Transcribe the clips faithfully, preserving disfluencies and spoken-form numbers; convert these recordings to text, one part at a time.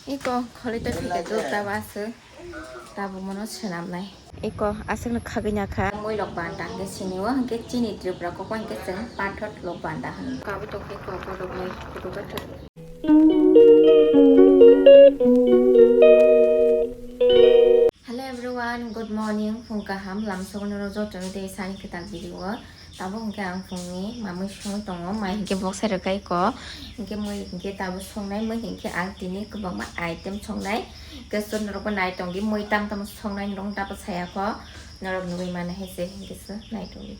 Iko kholi to phika duk ta ba aswk. Tabuk mono swnamnai. Iko aswkno khagwi nakha. Moi lok banda hwnkhe sini o hwnkhe chini Tripura kok hwnkhe chwng pathor lok banda hwno. Kabo tokhe kok kotok moi kotok kotok. Hello everyone, good morning. Phung kaham, lamsogo nono jotono tei sani kwtal video o. Tabuk hwnkhe ang phungni mamui songwi tongo, mai hwnkhe boksa rwkha iko, hwnkhe mui hwnkhe tabuk songnai, mui hwnkhe ang tini kwbangma item songnai, hwnkhe chwng norokbo nai tongdi, mui tam tamo songnai norok tabuk saya kho, norok nugwi mano hai se hwnkhe se nai tongdi.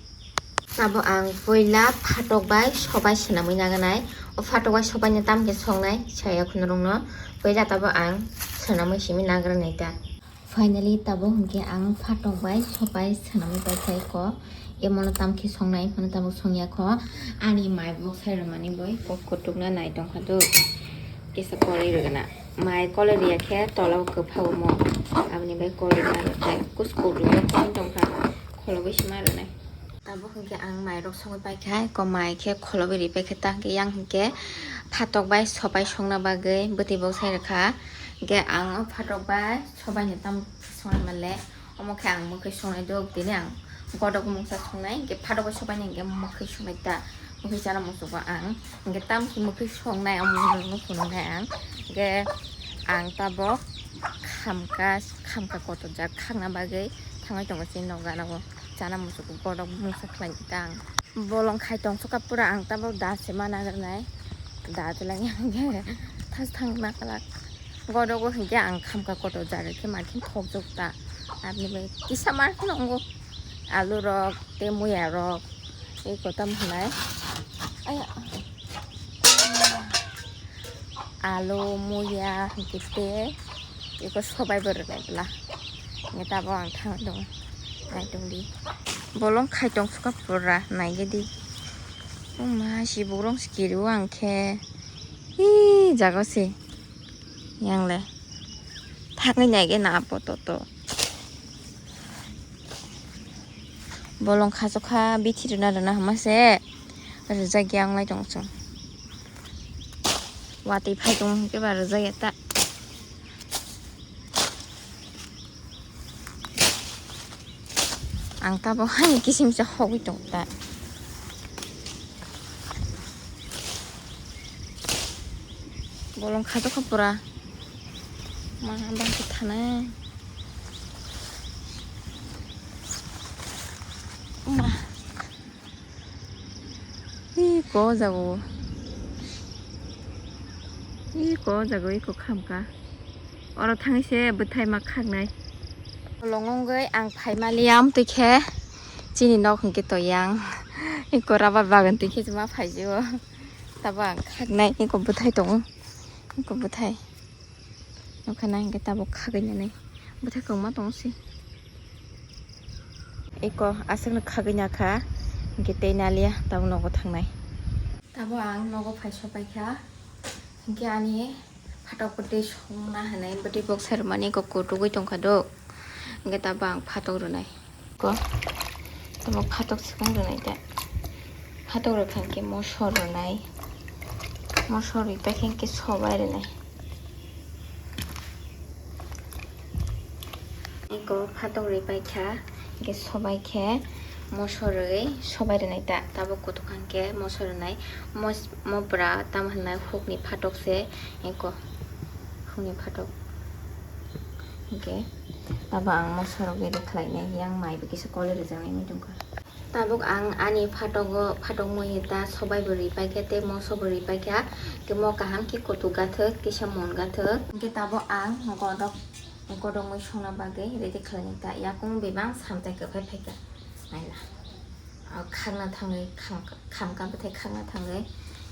Tabuk ang puila phatok bai sobai swnamwi nagnai, o phatok bai sobai no tamkhe songnai saya kho norokno, puila tabuk ang swnamwi simi nagra nai ta. Finally, tabuk hwnkhe ang phatok bai sobai swnamwi paikha iko. Emono tamkhe songnai, emono tabuk songya kho. Ani mai bok sai rwmani bai kok kutukna nai tongkha do. Kisa koloi rwgwna. Mai koloi rwya khe tola o kwpha omo. Aboni bai koloi rwna rwkhe. Kus kutuk rwya khe tongkha. Kholobwi sima rwnai. Tabuk hwnkhe ang mairok songwi paikha, eko mai khe kholobai ri paikha, ta hwnkhe yang hwnkhe phatok bai sobai songna bagwi bwtwi bok sai rwkha. Hwnkhe ang o phatok bai sobai ni tam songnai manle, omo khe ang mwkhwi songnai do, tini ang godok mungsa songnai, hwnkhe phatok bai sobai ni hwnkhe mwkhwi songnai ta, mwkhwi chana muchungo ang, hwnkhe tam khe mwkhwi songnai, omo no phunuknai ang, hwnkhe ang tabok khamka, khamka kotor jak khakna bagwi thangwi tongo chini nok gana o. Chana muchuk godok mungsa khlai ta ang. Bolong khai tong suka pura ang tabok da se mana nai. Da se lang yang ge thas thang na kalak. Godok o hingke ang khamka kotor jare khe ma khe thok jok ta. Abni bai kisa mar khe nongo. Alu rok te muya rok. Ei kotam hinai. Aya. Alu, muya, hwnkhe tei eko sobai bo rwnai bwla. Hwnkhe tabok ang thangwi tongo, nai tongdi. Bolong khai tong suka pura, naigedi. O ma, sibugrong se kiri o ang khe. Ee, jaga se. Yang le. Thangwi naigena apo toto. Bolong khachokha bithi rwna rwna hama se rijak ya wnglai tong chwng. Watwi phai tong hwnkhe ba rijak ya ta. Ang tabok hai kisim sa hogwi tong ta. Bolong khachokha pura. Ma bangkhe thanai. Ma. Iko jago. Iko jago iko khamka. Oro thangwi se bwthai ma khaknai. Bolong wngwi ang phaima liya amtwi khe chini nok hwnkhe to yang. Iko rubber bagan twi khe ma phaijio. Tabo ang khaknai iko bwthai tongo. Iko bwthai. Nokha nai hwnkhe tabok khagwi nani bwthai kwbangma tong si. Eko aswkno khagwi nakha, hwnkhe tei naliya tabok nogo thangnai. Tabok ang nogo phai sopaikha, hwnkhe ani phatok bwtwi songna hinwi bwtwi bok sai rwmani eko kutugwi tongkha do, hwnkhe tabok ang phatok rwnai. Ko, tamo phatok swkang rwnai da. Phatok rwkha hwnkhe mosor rwnai. Mosor rwi paikha hwnkhe sobai rwnai. Eko phatok rwi paikha hwnkhe sobai khe mosor rwi sobai rwnai da. Tabuk kutuk hwnkhe mosor rwnai. Mos-, mopra tamo hwnai hukni phatok se. Eko hukni phatok. Hwnkhe abo ang mosorok ready khlainai, yang mai bo kisa koloi rwjaknai wngwi tongkha. Tabuk ang ani phatogo, phatok mui ta sobai bo ri paikha tei moso bo ri paikha, tei mo kaham khe kutuk gathwk, kisa mon gathwk. Hwnkhe tabuk ang godok, godok mui songna bagwi ready khlainai ta, yakung bebak samtai kwphai phaikha. Naila. O khakna thangwi, kham-, khamka bwthai khakna thangwi.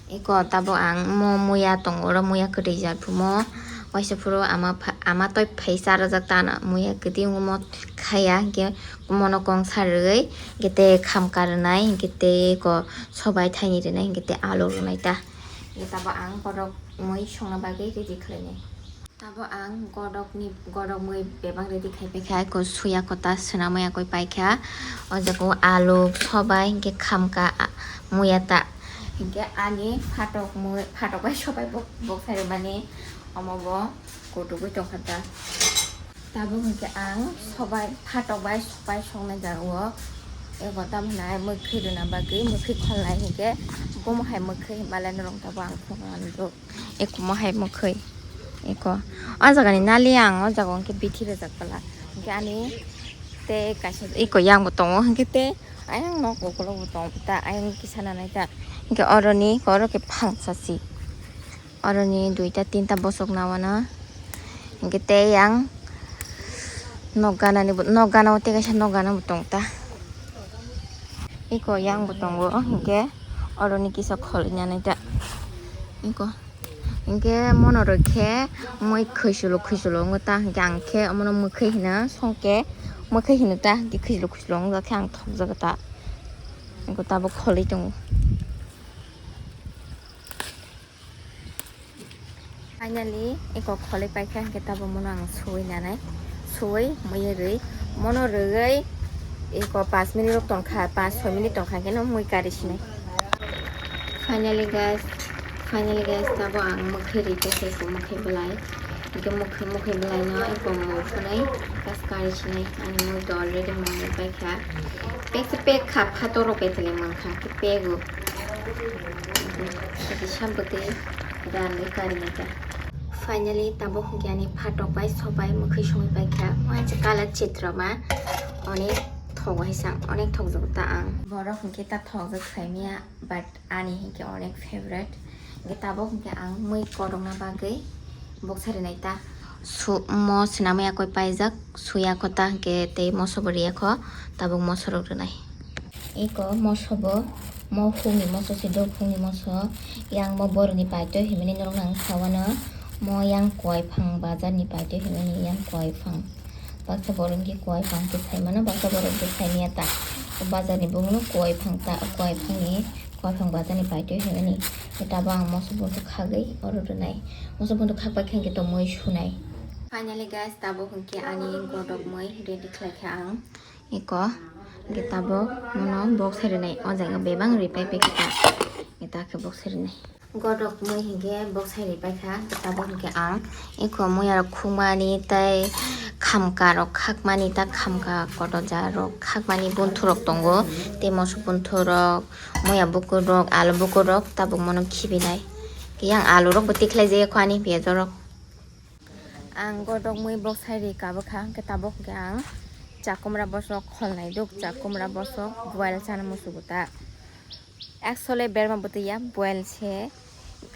Eko tabuk ang mo muya tongo, oro muya kwtwi jat phumo. Waisa phuru ama pha-, ama toi phai cha rwjak ta ano muya kwtwi wngmo khaya, hwnkhe mono kong sa rwgwi, hwnkhe tei khamka rwnai, hwnkhe tei eko sobai thaini rwnai, hwnkhe tei alu rwnai ta. Hwnkhe tabuk ang borok mui songna bagwi ready khlainai. Tabuk ang godokni, godok mui bebak ready khai paikha, eko suya kota swnamwi yakwi paikha. O jaga o alu, sobai, hwnkhe khamka, a, muya ta. Hwnkhe ani phatok mui, phatok bai sobai bok, bok sai rwmani omo bo Kutugwi tongkha ta. Tabuk hinkhe ang sobai, phatok bai sobai songnai jaga o. Eko tamo hinai mwkhwi rwna bagwi, mwkhwi kholnai hinkhe bomo hai mwkhwi hinmale norok tabuk ang phunuknani do. Eko mo hai mwkhwi. Eko. O jaga ni nali ang o jaga o hinkhe bithi rwjak bwla. Hinkhe ani tei kaisa eko yang bo tongo hinkhe tei ayang nok ukulok bo tongo ta ayang kisa nanai ta. Hinkhe oroni oro khe phang sasi. Oroni duita tinta bosok na wano. Hinkhe tei yang nok gana ni bo, nok gana o tei kaisa nok gana bo tong ta. Eko yang bo tongo hinkhe oroni kisa khol nani ta. Eko hinkhe mono rwkhe mui khwisulo khwisulo wngo ta hinkhe ang khe omono mwkhwi hino songke mwkhwi hino ta hinkhe khwisulo khwisulo wngjakhe ang thokjago ta. Eko tabuk kholwi tongo. Finally, eko kholwi paikha, hinkhe tabuk mono ang suwi nanai. Suwi, muiye rwi. Mono rwgwi, eko panch minute rok tongkha, panch soi minute tongkha, hinkhe no mui kari sinai. Finally, guys, finally, guys, tabuk ang mwkhwi rwi paikha, eko mwkhwi bwlai. Hinkhe mwkhwi, mwkhwi bwlai no eko mui phunai, gas kari sinai. Ani mui do already mui paikha. Pek se pek kha, phatok rok betele mankha, khe pego. Kisa bwtwi ranwi karinai ta. Finally, tabuk hinkhe ani phatok bai sobai mwkhwi songwi paikha. Waisa colour chitra ma onek thogo hai sang, onek thokjago ta ang. Borok hinkhe ta thokjak khlaimya, but ani hinkhe onek favorite. Hinkhe tabuk hinkhe ang mui kotorna bagwi boksa rinai ta. Su-, mo swnamwi yakoi paijak, suya kho ta hinkhe tei moso bo riya kho, tabuk moso rok rinai. Eko moso bo, mo hukni moso se dok hukni moso. Yang mo boroni paitoi himani norok nang sawano. Mo yang koi phang bazar ni paitoi himani yang koi phang. Baksa borok ni koi phang khe sai mano, baksa borok khe sai manya ta. Bazar ni bumung no koi phang ta, koi phang ni, koi phang bazar ni paitoi himani. Tabo ang moso buntu khagwi oro rwnai. Moso buntu khak pai khe to mui sunai. Finally guys, tabuk hinkhe ani godok mui ready khlai kha ang. Eko, hinkhe tabuk mono boksa rinai. O jaga bebak ripai pekha ta. Eta khe boksa rinai. Godok mui hinkhe boksa ripai kha. Tabuk hinkhe ang eko muya rok khukmani tei khamka rok khakmani ta khamka kotoja rok khakmani bunthurok tongo. Tei moso bunthurok, muya bukurok, alu bukurok tabuk mono khibinai. Yang alu rok bo tikhlai jaya kho ani piyaj rok. Ang godok mui boksa ri kabukha, hwnkhe tabuk hwnkhe ang chakumra bosok kholnai duk, chakumra bosok boil chana musugo ta. Actually berma bwtwi ya boil se,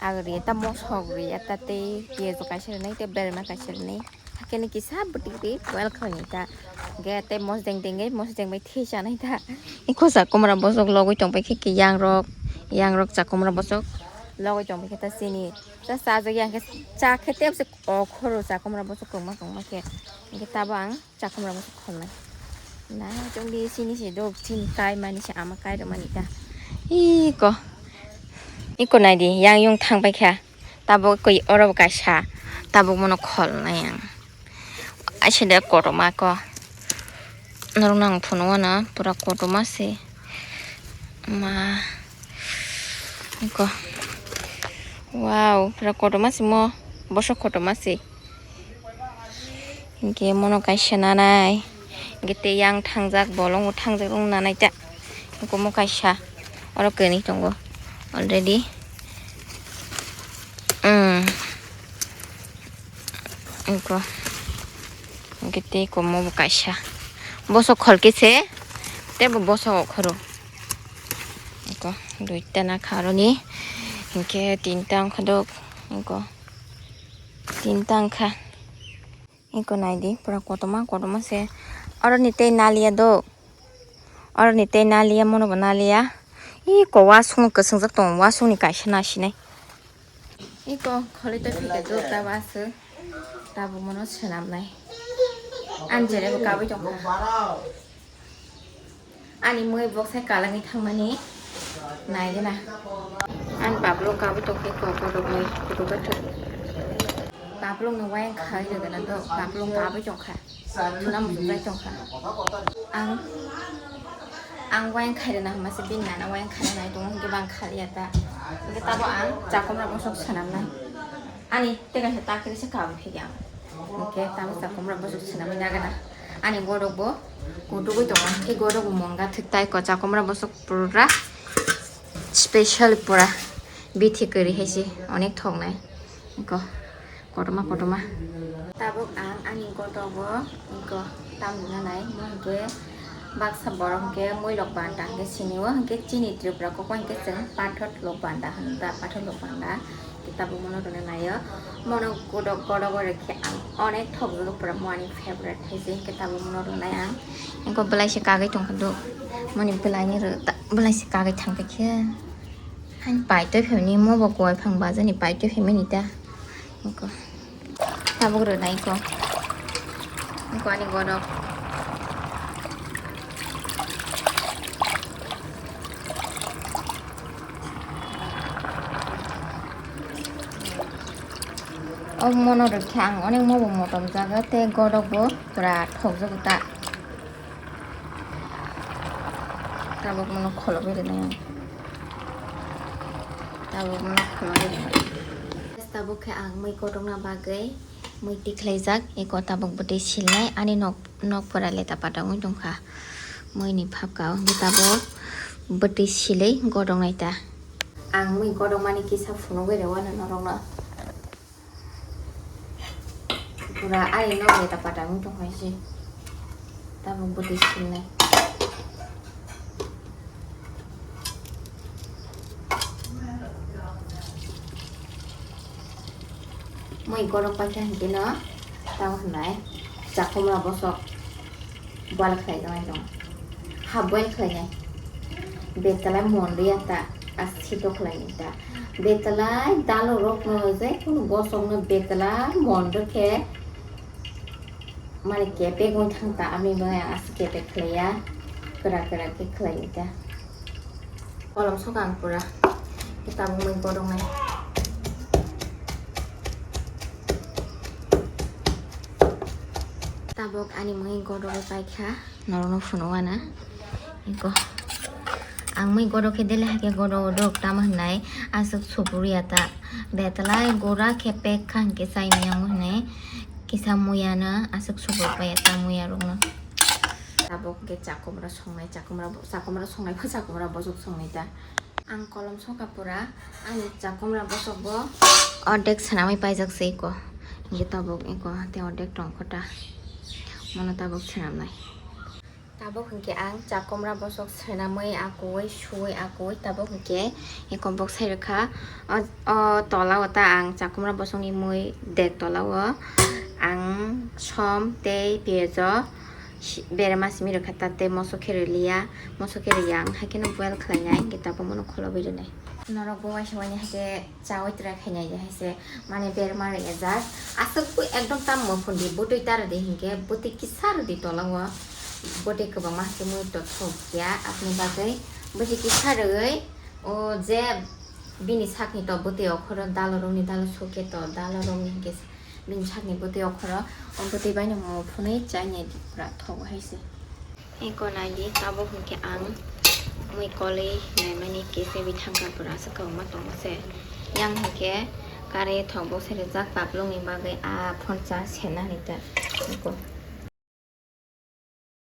agri ta mosok ri ya ta tei piyaj kaisa rinai tei berma kaisa rinai. Hakhe ni kisa bwtwi ri boil khlainai ta. Hwnkhe tei mosdeng dengwi mosdeng bai thwi chanai ta. Ikho chakumra bosok logwi tongpai khe, khe yang rok, yang rok chakumra bosok logwi tongpai khe ta chini. Ta chajak ya hwnkhe cha khe tei se o khoro chakumra bosok kwbangma kwbangma khe. Hwnkhe tabo ang chakumra bosok kholnai. Na chwng di chini se dok chini kai mani se ama kai rw mani ta. Iko. Iko nai di yang yung thang pai kha. Tabuk koi oro bo kaisa. Tabuk mono kholnai ang. Aise de kotorma ko. Norok nang phunukgo na pura kotorma se. Ma. Iko. Wow, pura kotorma se mo. Bosok kotorma se. Hinkhe mono kaisa nanai. Hinkhe tei yang thangjak, bolong bo thangjak rok nanai ta. Hinkhe omo kaisa. Oro kwnwi tongo. Already. Mm. Eko. Hwnkhe tei komo bo kaisa. Bosok khol khe se, tei bo bosok okhoro. Eko, duita na kha aroni. Hwnkhe tinta wngkha dok. Eko. Tinta wngkha. Eko nai di, pura kotorma, kotorma se. Aroni tei naliya dok. Aroni tei naliya, mono bo naliya. Eko wasung kwswngjak tongo, wasung ni kaisa nasinai. Iko kholwi tei phika duk ta wasu. Tabuk mono swnamnai. Ani jere bo kabui tongkha. Ani mui bok sai kalangwi thangmani naigena. Ani bablong kabui tongkha iko kotorma kutuk khe. Bablong no wayang khai rwgena do, bablong kabui tongkha. Thuna muchungjai tongkha. Ang, ang wayang khairina hwnma se bini nana wayang khaina nai tongo, hwnkhe bang khaliya ta. Hwnkhe tabo ang chakomra bosok swnamnai. Ani tei kaisa ta khe se kabui phikya ang. Hwnkhe tamo chakomra bosok swnamwi nagana. Ani godok bo kudugwi tongo. Hwnkhe godok bo monga thwk tai ko chakomra bosok pura special pura. Bithi kwrwi hai se onek thoknai. Ko kotorma kotorma. Tabuk ang ani godok bo ko tam nai mo hwnkhe baksa borok hwnkhe mui rok banda hwnkhe sini o hwnkhe chini Tripura kok hwnkhe chwng pathor lok banda hwnkhe pathor lok banda. Tabuk mono rwna naio. Mono godok, godok bai rwkhe ang onek thokjagwi pura mo ani favorite hai se hwnkhe tabuk mono rwnai ang. Engko belai se kagwi tongkha do. Moni belai ni rw ta, belai se kagwi thangkha khe. Hani paitoi phaimani mo bo koi phang bajani paitoi phaimani ta. Engko. Tabuk rwnai ko. Engko ani godok. O mono rwkhe ang onek mobo motom jago tei godok bo pura thokjago ta. Tabuk mono kholobwi rwnai ang. Tabuk mono kholobwi rwnai. Tabuk khe ang mui kotorna bagwi mui tikhlaijak, eko tabuk bwtwi silnai ani nok. Nok pura leta pata wngwi tongkha. Mui ni phapka o hwnkhe tabuk bwtwi silwi godok nai ta. Ang mui godok mani kisa phunugwi rw ano norok no. Pura ani nok leta pata wngwi tongkha se. Tabuk bwtwi silnai. Mui godok paikha hwnkhe no tamo hwnai chakomra bosok boil khlai tongo. Half boil khlainai. Betala mon rwya ta, aswk to khlainai ta. Betala dalo rokno je kunu bosokno betala mon rwkhe mani kepek wng thang ta, ami bo aswk kepek khlaiya, kwrak kwrak khe khlainai ta. Kolom sok ang pura. Tabuk mui godoknai. Tabuk ani mui godogwi paikha. Norokno phunuk ana. Iko. Ang mui godok khe dele hakhe godok dok tamo hwnai. Aswk supuru ya ta. Betalai gura khe pek kha hwnkhe chaimani ang hwnwi. Kisa mui ano aswk supuru paiya ta mui arokno. Tabuk hwnkhe chakomra songnai, chakomra bo, chakomra songnai bo, chakomra bosok songnai ta. Ang kolom soka pura, ani chakomra bosok bo ordek swnamwi paijak se eko. Hwnkhe tabuk eko, tei ordek tongkho ta. Mono tabuk swnamnai. Tabuk hwnkhe ang chakomra bosok swnamwi akuwi, suwi akuwi, tabuk hwnkhe eko boksai rwkha. O, o tola o ta ang chakomra bosokni mui dek tola o ang som tei piyaj o si-, berema simi rwkha ta tei moso khe rwliya, moso khe rwya ang haikhe no boil khlainai, hwnkhe tabuk mono kholobwi rwnai. Norok bo waisa waini haikhe chawi try khainai hai se, mane berma rwya jak. Aswk ekdom tam mophundi bwtwi ta rwdi hinkhe bwtwi kisa rwdi tola o, bwtwi kwbangma haikhe mui to thok ya, aboni bagwi bwtwi kisa rwwi o je bini sakni to bwtwi okhoro dalo rokni dalo sokhe to dalo rokni hinkhe bini sakni bwtwi okhoro o bwtwi baino mo phunui chainai pura thogo hai se. Eko nai di tabuk hwnkhe ang mui kolwi naimani kisa bithang ka pura aswk kwbangma tongo se. Yang hwnkhe kare thok bokse rijak paplungni bagwi a phone charge se nani ta eko.